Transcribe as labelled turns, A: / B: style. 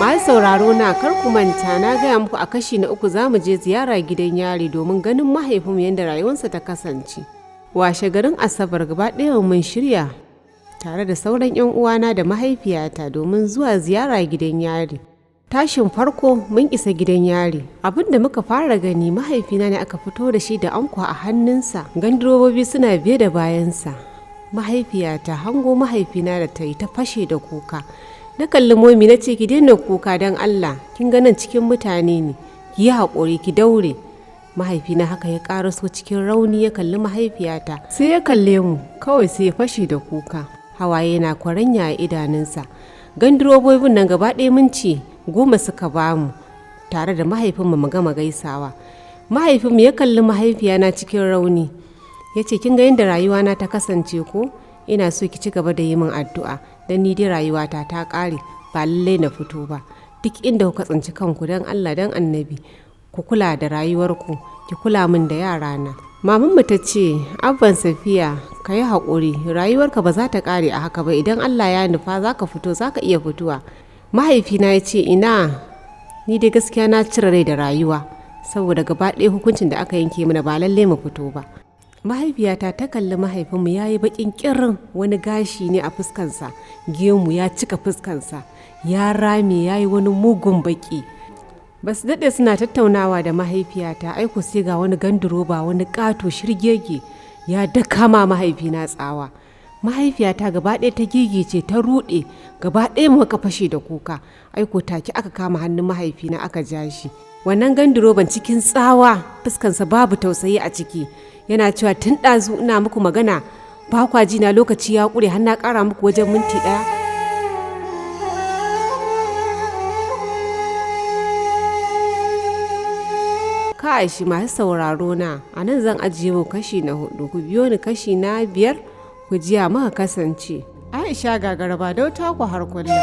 A: Masu sauraro na, kar ku manta na gaya muku a kashi na uku za mu je ziyara gidan yari domin ganin mahaifinmu yadda rayuwarsa ta kasance. Washe garin Asabar gaba ɗaya mun shirya tare da sauran 'yan uwana da mahaifiyata domin zuwa ziyara gidan yari. Tashin farko mun isa gidan yari. Abin da muka fara gani, mahaifina ne aka fito da shi da ankwa a hannunsa. Gandirobobi suna biye da bayansa. Mahaifiyata hango mahaifina da ta yi ta fashe da kuka. Na kalli Momi na ce, "Ki daina kuka don Allah, kin ga nan cikin mutane ne, ki yi haƙuri, ki daure." Mahaifina haka ya ƙaraso cikin rauni, ya kalli mahaifiyata, sai ya kalle mu, kawai sai ya fashe da kuka. Hawaye na kwaranya a idanunsa. Gandirobobin nan gaba ɗaya minti 10 suka bamu tare da mahaifinmu mu gama gaisawa. Mahaifinmu ya kalli mahaifiyana cikin rauni. Ya ce, "Kin ga yadda rayuwana ta kasance ko? Ina so ki ci gaba da yi min addu'a, don ni dai rayuwata ta ƙare, ba lallai na fito ba. Duk inda kuka tsinci kanku, don Allah don Annabi ku kula da rayuwarku, ki kula min da yarana." Mamanmu ta ce, "Abban Safiya, ka yi haƙuri, rayuwarka ba za ta ƙare a haka ba. Idan Allah ya nufa za ka fito, za ka iya fitowa." Mahaifina ya ce, "Ina, ni dai gaskiya na cire rai da rayuwa, saboda gaba ɗaya hukuncin da aka yanke mana ba lallai mu fito ba." Mahaifiyata ta kalli mahaifinmu, ya yi baƙin ƙirin, wani gashi ne a fuskansa, gemu ya cika fuskansa, ya rame, ya yi wani mugun baƙi. Ba su daɗe suna tattaunawa da mahaifiyata, aiko sai ga wani ganduroba, wani ƙato shirgege, ya daka ma mahaifina tsawa. Mahaifiyata gaba ɗaya ta gigice, ta ruɗe, gaba ɗaya muka fashe da kuka. Aiko take aka kama hannun mahaifina aka ja shi. Wannan ganduroban cikin tsawa, fuskansa babu tausayi a ciki, yana cewa, "Tun ɗazu ina muku magana ba kwa ji na, lokaci ya ƙure, har na ƙara muku wajen minti 1." Kashi masu sauraro na, a nan zan ajiye mu kashi na hudu. Ku biyo ni kashi na biyar ku jiya muka kasance. Aisha Gagaraba, dauta ku har kullum.